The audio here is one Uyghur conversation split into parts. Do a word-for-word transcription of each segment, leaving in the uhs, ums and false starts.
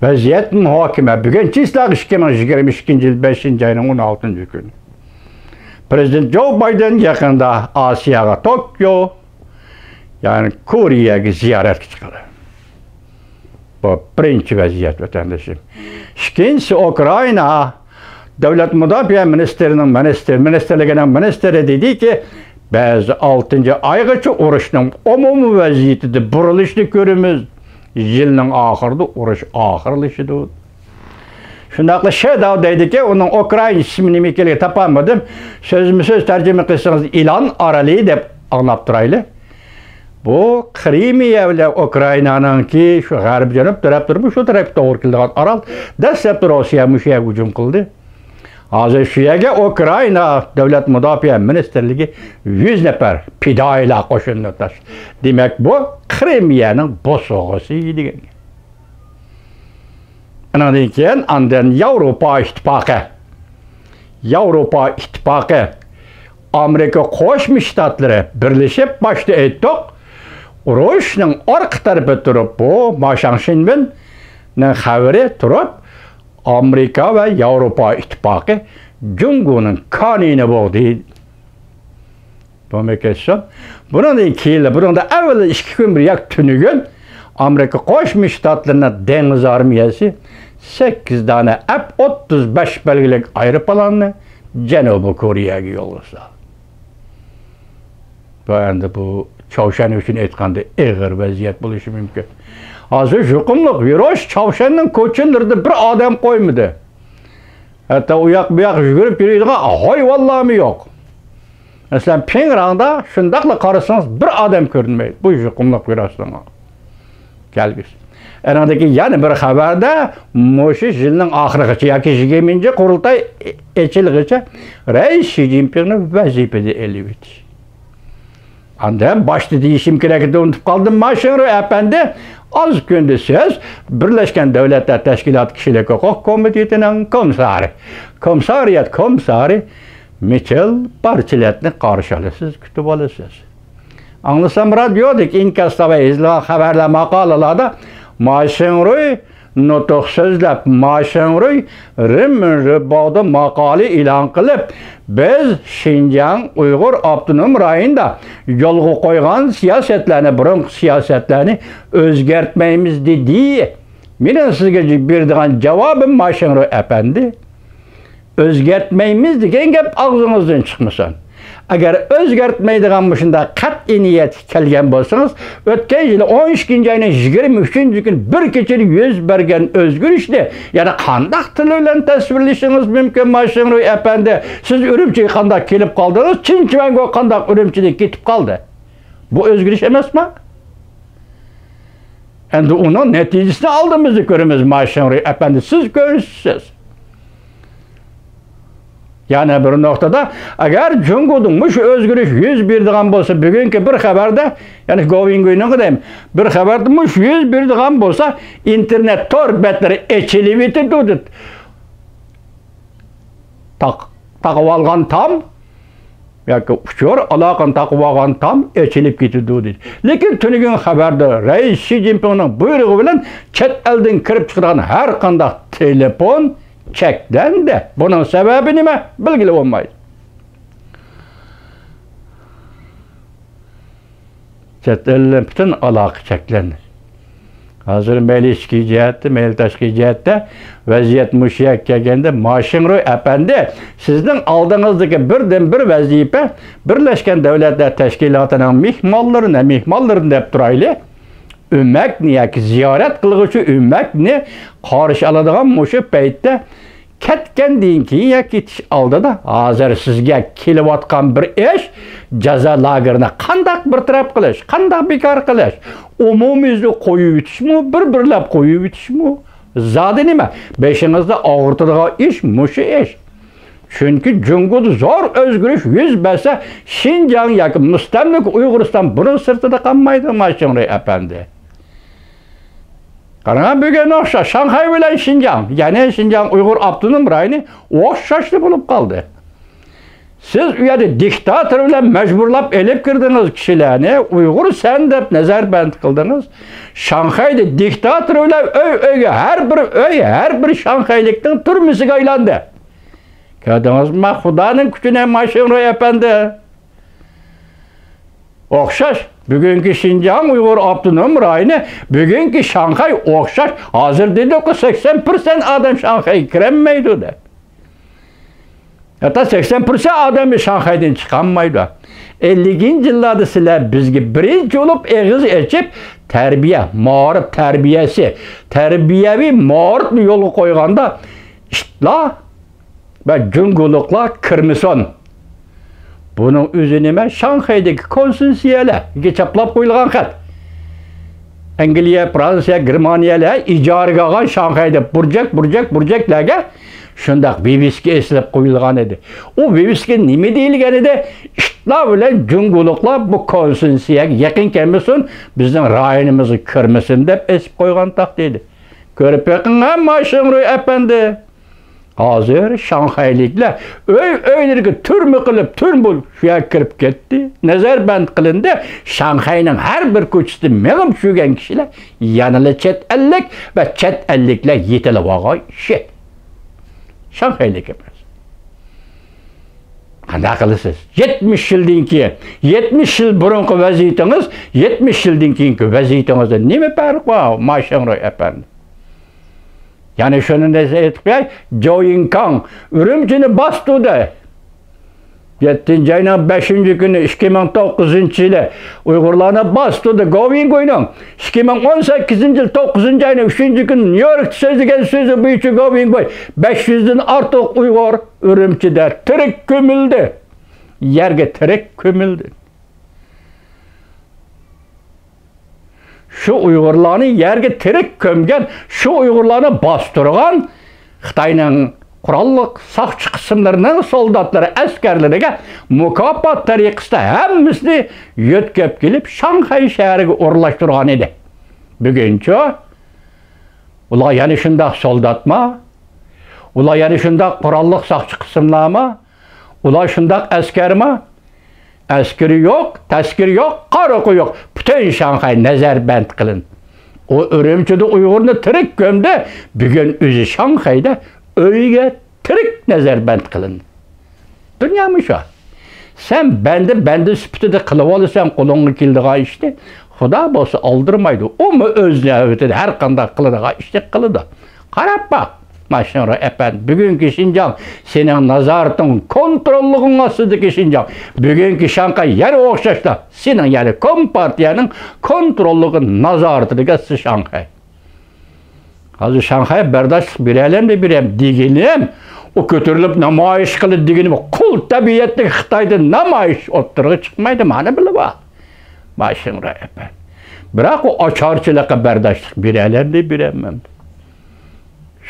ۋەزىيەت مۇھاكىمە. بۈگۈن چىسلاق ئىككى مىڭ يىگىرمە ئىككىنچى يىل بەشىنچى ئاينىڭ ئون ئالتىنچى كۈنى. پرېزىدېنت جو بايدېن يېقىندا ئاسىياغا توكيو، يەنى كورېيەگە زىيارەتكە چىقىدۇ. بۇ بىرىنچى ۋەزىيەت، ۋەتەندىشىم. ئىككىنچىسى، ئۇكرائىنا دۆلەت مۇداپىئە مىنىستىرىنىڭ مىنىستىر، مىنىستىرلىكىنىڭ مىنىستىرى دېدىكى، بىز ئالتىنچى ئايغىچە ئۇرۇشنىڭ ئومۇمىي ۋەزىيىتىدە بۇرۇلۇشنى كۆرىمىز. يىلنىڭ ئاخىرىدا ئۇرۇش ئاخىرلىشىدۇ. شۇنداقلا شېداۋ دەيدىكى، ئۇنىڭ ئۇكرائىن ئىسمى نېمە ئىكەنلىكىنى تاپالمىدىم. سۆزمۇ سۆز تەرجىمە قىلسىڭىز، ئىلان ئارىلى دەپ ئاڭلاپ تۇرايلى. بۇ قىرىمىيە بىلەن ئۇكرائىنانىڭكى شۇ غەربىي جەنۇب تەرەپلىرىمۇ شۇ تەرەپكە توغرا كېلىدىغان ئارال. دەسلەپتە روسىيە مۇشۇ يەرگە ھۇجۇم قىلدى. ھازىر شۇ يەرگە ئۇكرائىنا دۆلەت مۇداپىئە مىنىستىرلىكى يۈز نەپەر پىدائىيلار قوشۇنىنى تاشلىدى. دېمەك، بۇ قىرىمىيەنىڭ بوسۇغىسى دېگەن گەپ. ئۇنىڭدىن كېيىن ئاندىن ياۋروپا ئىتتىپاقى، ياۋروپا ئىتتىپاقى، ئامېرىكا قوشما شتاتلىرى بىرلىشىپ باشتا ئېيتتۇق، ئۇرۇشنىڭ ئارقا تەرىپى تۇرۇپ، بۇ ما شاڭشىنۋېننىڭ خەۋىرى تۇرۇپ، ئامېرىكا ۋە ياۋروپا ئىتتىپاقى جۇڭگونىڭ كانىيىنى بوغدى. بۇمۇ كەتسۇن. بۇنىڭدىن كېيىن، بۇنىڭدا ئەۋۋەل ئىككى كۈن بىر ياك تۈنۈگۈن ئامېرىكا قوشما شتاتلىرىنىڭ دېڭىز ئارمىيەسى سەككىز دانە ئەپ ئوتتۇز بەش بەلگىلىك ئايروپىلاننى جەنۇبىي كورېيەگە يولغا سالدى. بۇ ئەمدى بۇ چاۋشيەن ئۈچۈن ئېيتقاندا ئېغىر ۋەزىيەت بولۇشى مۇمكىن. ھازىر يۇقۇملۇق ۋىرۇس چاۋشيەننىڭ كوچىلىرىدا بىر ئادەم قويمىدى. ھەتتا ئۇ ياق بۇ ياق يۈگۈرۈپ يۈرىدىغان ھايۋانلارمۇ يوق. مەسىلەن، پىڭراڭدا شۇنداقلا قارىسىڭىز بىر ئادەم كۆرۈنمەيدۇ. بۇ يۇقۇملۇق ۋىرۇسنىڭ كەلگۈسى. ئەنىڭدىكى يەنە بىر خەۋەردە مۇشۇ يىلنىڭ ئاخىرىغىچە ياكى يىگىرمىنچى قۇرۇلتاي ئېچىلغىچە رەئىس شى جىنپىڭنى ۋەزىپىدىن ئېلىۋېتىش. ئاندىن باشتا دېيىشىم كېرەك ئىدى، ئۇنتۇپ قالدىم. ما شىڭرۇي ئەپەندى ئاز كۈندە سىز بىرلەشكەن دۆلەتلەر تەشكىلاتى كىشىلىك ھوقۇق كومىتېتىنىڭ كومىسسارى، كومىسسارىيەت كومىسسارى مىچېل بارچىلېتنى قارشى ئالىسىز، كۈتۈۋالىسىز. ئاڭلىسام، رادىيودىكى ئىنكاستا ۋە يېزىلغان خەۋەرلەر، ماقالىلاردا ما شىڭرۇي نۇتۇق سۆزلەپ، ما شىڭرۇي رېنمىن رېباۋدا ماقالە ئېلان قىلىپ، بىز شىنجاڭ ئۇيغۇر ئاپتونوم رايونىدا يولغا قويغان سىياسەتلەرنى، بۇرۇنقى سىياسەتلەرنى ئۆزگەرتمەيمىز دېدى. مېنىڭ سىزگە بېرىدىغان جاۋابىم، ما شىڭرۇي ئەپەندى، ئۆزگەرتمەيمىز دېگەن گەپ ئاغزىڭىزدىن چىقمىسۇن. ئەگەر ئۆزگەرتمەيدىغان مۇشۇنداق قەتئىي نىيەتكە كەلگەن بولسىڭىز، ئۆتكەن يىلى ئون ئىككىنچى ئاينىڭ يىگىرمە ئۈچىنچى كۈنى بىر كېچىدە يۈز بەرگەن ئۆزگىرىشنى يەنە قانداق تىل بىلەن تەسۋىرلىشىڭىز مۇمكىن، ما شىڭرۇي ئەپەندى؟ سىز ئۈرۈمچىگە قانداق كېلىپ قالدىڭىز؟ چىن چۈەنگو قانداق ئۈرۈمچىدىن كېتىپ قالدى؟ بۇ ئۆزگىرىش ئەمەسما؟ ئەمدى ئۇنىڭ نەتىجىسىنى ئالدىمىزدا كۆرىمىز، ما شىڭرۇي ئەپەندى، سىز كۆرىسىز. يەنە بىر نۇقتىدا، ئەگەر جۇڭگودا مۇشۇ ئۆزگىرىش يۈز بېرىدىغان بولسا، بۈگۈنكى بىر خەۋەردە، يەنى گوۋىڭگۇينىڭغا دەيمەن، بىر خەۋەردە مۇشۇ يۈز بېرىدىغان بولسا، ئىنتېرنېت تور بەتلىرى ئېچىلىۋېتىدۇ دېدى. تاق-، تاقىۋالغان تام ياكى ئۇچۇر ئالاقىنى تاقىۋالغان تام ئېچىلىپ كېتىدۇ دېدى. لېكىن تۈنۈگۈن خەۋەردە رەئىس شى جىنپىڭنىڭ بۇيرۇقى بىلەن چەت ئەلدىن كىرىپ چىقىدىغان ھەر قانداق تېلېفون چەكلەندى. بۇنىڭ سەۋەبى نېمە؟ بىلگىلى بولمايدۇ. چەت ئەل بىلەن پۈتۈن ئالاقە چەكلەندى. ھازىر مەيلى ئىچكى جەھەتتە، مەيلى تاشقى جەھەتتە ۋەزىيەت مۇشۇ يەرگە كەلگەندە، ما شىڭرۇي ئەپەندى، سىزنىڭ ئالدىڭىزدىكى بىردىنبىر ۋەزىپە بىرلەشكەن دۆلەتلەر تەشكىلاتىنىڭ مېھمانلىرىنى، مېھمانلىرىنى دەپ تۇرايلى، ئۆمەكنى ياكى زىيارەت قىلغۇچى ئۆمەكنى قارشى ئالىدىغان مۇشۇ پەيتتە كەتكەندىن كېيىن يا كېتىش ئالدىدا، ھازىر سىزگە كېلىۋاتقان بىر ئىش، جازا لاگېرىنى قانداق بىر تەرەپ قىلىش، قانداق بىكار قىلىش، ئومۇميۈزلۈك قويۇۋېتىشمۇ، بىر-بىرلەپ قويۇۋېتىشمۇ، زادى نېمە؟ بېشىڭىزنى ئاغرىتىدىغان ئىش مۇشۇ ئىش. چۈنكى جۇڭگودا زور ئۆزگىرىش يۈز بەرسە، شىنجاڭ ياكى مۇستەملىكە ئۇيغۇرىستان بۇنىڭ سىرتىدا قالمايدۇ، ما شىڭرۇي ئەپەندى. قاراڭ، بۈگۈن ئوخشاش شاڭخەي بىلەن شىنجاڭ، يەنى شىنجاڭ ئۇيغۇر ئاپتونوم رايونى ئوخشاشلا بولۇپ قالدى. سىز ئۇ يەردە دىكتاتور بىلەن مەجبۇرلاپ ئېلىپ كىردىڭىز كىشىلەرنى، ئۇيغۇر سەن دەپ نەزەربەند قىلدىڭىز. شاڭخەيدە دىكتاتور بىلەن ئۆي-ئۆيگە، ھەر بىر ئۆي، ھەر بىر شاڭخەيلىكنىڭ تۈرمىسىگە ئايلاندى. كۆردىڭىزمۇ خۇدانىڭ كۈچىنى، ماشىڭرۇي ئەپەندى؟ ئوخشاش. بۈگۈنكى شىنجاڭ ئۇيغۇر ئاپتونوم رايونى، بۈگۈنكى شاڭخەي ئوخشاش. ھازىر دېدۇققۇ، سەكسەن پىرسەنت ئادەم شاڭخەيگە كىرەلمەيدۇ دەپ. ھەتتا سەكسەن پىرسەنت ئادەم شاڭخەيدىن چىقالمايدۇ. ئەللىكىنچى يىللاردا سىلەر بىزگە بىرىنچى بولۇپ ئېغىز ئېچىپ، تەربىيە، مائارىپ تەربىيەسى، تەربىيەۋى مائارىپنى يولغا قويغاندا، ئىتلار ۋە جۇڭگولۇقلار كىرمىسۇن. بۇنىڭ ئۆزى نېمە؟ شاڭخەيدىكى كونسېنسىيەلەرگە چاپلاپ قويۇلغان خەت. ئەنگلىيە، فرانسىيە، گېرمانىيەلەر ئىجارىگە ئالغان شاڭخەيدە بۇرجەك، بۇرجەك، بۇرجەكلەرگە شۇنداق ۋىۋىسكا ئېسىلىپ قويۇلغان ئىدى. ئۇ ۋىۋىسكا نېمە دېيىلگەن ئىدى؟ ئىتلار بىلەن جۇڭگولۇقلار بۇ كونسېنسىيەگە يېقىن كەلمىسۇن، بىزنىڭ رايونىمىزغا كىرمىسۇن دەپ ئېسىپ قويغان تاختا ئىدى. كۆرۈپ بېقىڭ، ھە، ماشىڭرۇي ئەپەندى. ھازىر شاڭخەيلىكلەر ئۆي-ئۆيلىرىگە تۈرمە قىلىپ، تۈرمە بولۇپ شۇ يەرگە كىرىپ كەتتى. نەزەربەند قىلىندى. شاڭخەينىڭ ھەر بىر كوچىسىدا مېڭىپ يۈرگەن كىشىلەر يەنىلا چەت ئەللىك ۋە چەت ئەللىكلەر يېتىلىۋالغان ئىشى. شاڭخەيلىك ئەمەس. قانداق قىلىسىز؟ يەتمىش يىلدىن كېيىن، يەتمىش يىل بۇرۇنقى ۋەزىيىتىڭىز، يەتمىش يىلدىن كېيىنكى ۋەزىيىتىڭىزدا نېمە پەرق بار، ماشىڭرۇي ئەپەندى؟ يەنە شۇنى دېسە ئېيتىپ قوياي، جاۋ يىڭكاڭ ئۈرۈمچىنى باستۇردى. يەتتىنچى ئاينىڭ بەشىنچى كۈنى، ئىككى مىڭ توققۇزىنچى يىلى ئۇيغۇرلارنى باستۇردى گاۋ يىڭگۇينىڭ. ئىككى مىڭ ئون سەككىزىنچى يىل توققۇزىنچى ئاينىڭ ئۈچىنچى كۈنى نيۇ يوركتا سۆزلىگەن سۆزى بويىچە گاۋ يىڭگۇي، بەش يۈزدىن ئارتۇق ئۇيغۇر ئۈرۈمچىدە تىرىك كۆمۈلدى. يەرگە تىرىك كۆمۈلدى. شۇ ئۇيغۇرلارنى يەرگە تىرىك كۆمگەن، شۇ ئۇيغۇرلارنى باستۇرغان خىتاينىڭ قوراللىق ساقچى قىسىملىرىنىڭ سولداتلىرى، ئەسكەرلىرىگە مۇكاپات تەرىقىسىدە ھەممىسىنى يۆتكەپ كېلىپ، شاڭخەي شەھىرىگە ئورۇنلاشتۇرغان ئىدى. بۈگۈنچۇ؟ ئۇلار يەنە شۇنداق سولداتما؟ ئۇلار يەنە شۇنداق قوراللىق ساقچى قىسىملارما؟ ئۇلار شۇنداق ئەسكەرما؟ ئەسكىرى يوق، تەسكىرى يوق، قارىقى يوق. پۈتۈن شاڭخەي نەزەربەند قىلىندى. ئۇ ئۈرۈمچىدە ئۇيغۇرنى تىرىك كۆمدى. بۈگۈن ئۆزى شاڭخەيدە ئۆيگە تىرىك نەزەربەند قىلىندى. دۇنيا مۇشۇ. سەن بەندە، بەندە سۈپىتىدە قىلىۋالىسەن قولۇڭغا كېلىدىغان ئىشنى، خۇدا بولسا ئالدىرىمايدۇ. ئۇمۇ ئۆز نۆۋىتىدە ھەر قانداق قىلىدىغان ئىشنى قىلىدۇ. قاراپ باق، ماشىنرا ئەپەندى، بۈگۈنكى شىنجاڭ سېنىڭ نازارىتىڭ، كونتروللۇقۇڭ ئاستىدىكى شىنجاڭ. بۈگۈنكى شاڭخەي يەنە ئوخشاشلا سېنىڭ، يەنى كومپارتىيەنىڭ كونتروللۇقى، نازارىتىدىكى شاڭخەي. ھازىر شاڭخەي بەرداشلىق بېرەلەمدۇ بېرەم دېگىنىم، ئۇ كۆتۈرۈلۈپ نامايىش قىلىدۇ دېگىنىم، قۇل تەبىئەتلىك خىتايدا نامايىش ئوتتۇرىغا چىقمايدۇ، مانا بىلىۋال. ماشىنرا ئەپەندى. بىراق ئۇ ئاچارچىلىققا بەرداشلىق بېرەلەمدۇ بېرەلمەمدۇ.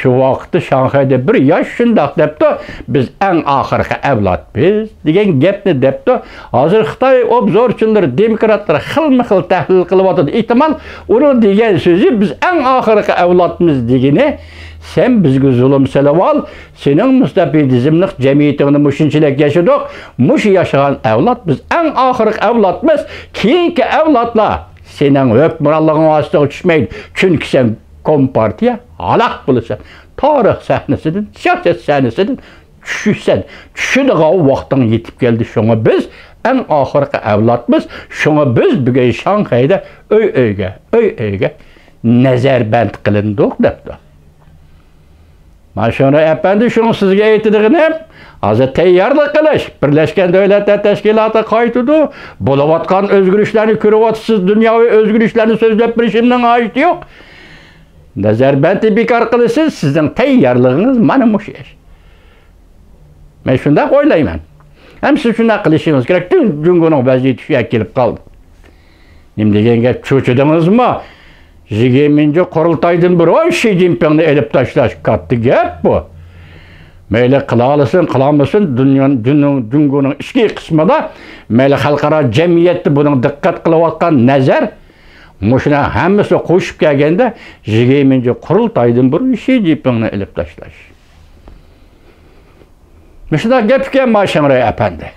شۇ ۋاقىتتا شاڭخەيدە بىر ياش شۇنداق دەپتۇ، بىز ئەڭ ئاخىرقى ئەۋلادمىز دېگەن گەپنى دەپتۇ. ھازىر خىتاي ئوبزورچىلىرى، دېموكراتلار خىلمۇ خىل تەھلىل قىلىۋاتىدۇ. ئېھتىمال ئۇنىڭ دېگەن سۆزى بىز ئەڭ ئاخىرقى ئەۋلادمىز دېگىنى، سەن بىزگە زۇلۇم سېلىۋال، سېنىڭ مۇستەبىدىزملىق جەمئىيىتىڭدە مۇشۇنچىلىك ياشىدۇق، مۇشۇ ياشىغان ئەۋلاد بىز ئەڭ ئاخىرقى ئەۋلادمىز، كېيىنكى ئەۋلادلار سېنىڭ ھۆكۈمرانلىقىڭ ئاستىغا چۈشمەيدۇ، چۈنكى سەن كومپارتىيە ھالاك بولىسەن. تارىخ سەھنىسىدىن، سىياسەت سەھنىسىدىن چۈشىسەن. چۈشىدىغان ۋاقتىڭ يېتىپ كەلدى. شۇڭا بىز ئەڭ ئاخىرقى ئەۋلادمىز. شۇڭا بىز بۈگۈن شاڭخەيدە ئۆي-ئۆيگە، ئۆي-ئۆيگە نەزەربەند قىلىندۇق دەپتۇ. ماشىنرا ئەپەندى، شۇڭا سىزگە ئېيتىدىغىنىم، ھازىر تەييارلىق قىلىش. بىرلەشكەن دۆلەتلەر تەشكىلاتى قايتىدۇ. بولۇۋاتقان ئۆزگىرىشلەرنى كۆرۈۋاتىسىز، دۇنياۋى ئۆزگىرىشلەرنى سۆزلەپ بېرىشىمنىڭ ھاجىتى يوق. نەزەربەندنى بىكار قىلىسىز، سىزنىڭ تەييارلىقىڭىز مانا مۇشۇ ئىش. مەن شۇنداق ئويلايمەن. ھەم سىز شۇنداق قىلىشىڭىز كېرەك. پۈتۈن جۇڭگونىڭ ۋەزىيىتى شۇ يەرگە كېلىپ قالدى. نېمە دېگەن گەپ، چۆچۈدىڭىزمۇ؟ يىگىرمىنچى قۇرۇلتايدىن بۇرۇن شى جىنپىڭنى ئېلىپ تاشلاش كاتتا گەپ بۇ. مەيلى قىلالىسۇن، قىلالمىسۇن، دۇنيا، جۇڭ-، جۇڭگونىڭ ئىچكى قىسمىدا، مەيلى خەلقئارا جەمئىيەتتە بۇنىڭ دىققەت قىلىۋاتقان نەزەر، مۇشۇنىڭ ھەممىسى قوشۇپ كەلگەندە، يىگىرمىنچى قۇرۇلتايدىن بۇرۇن شى جىنپىڭنى ئېلىپ تاشلاش. مۇشۇنداق گەپ ئىكەن، ما شېڭرەي ئەپەندى.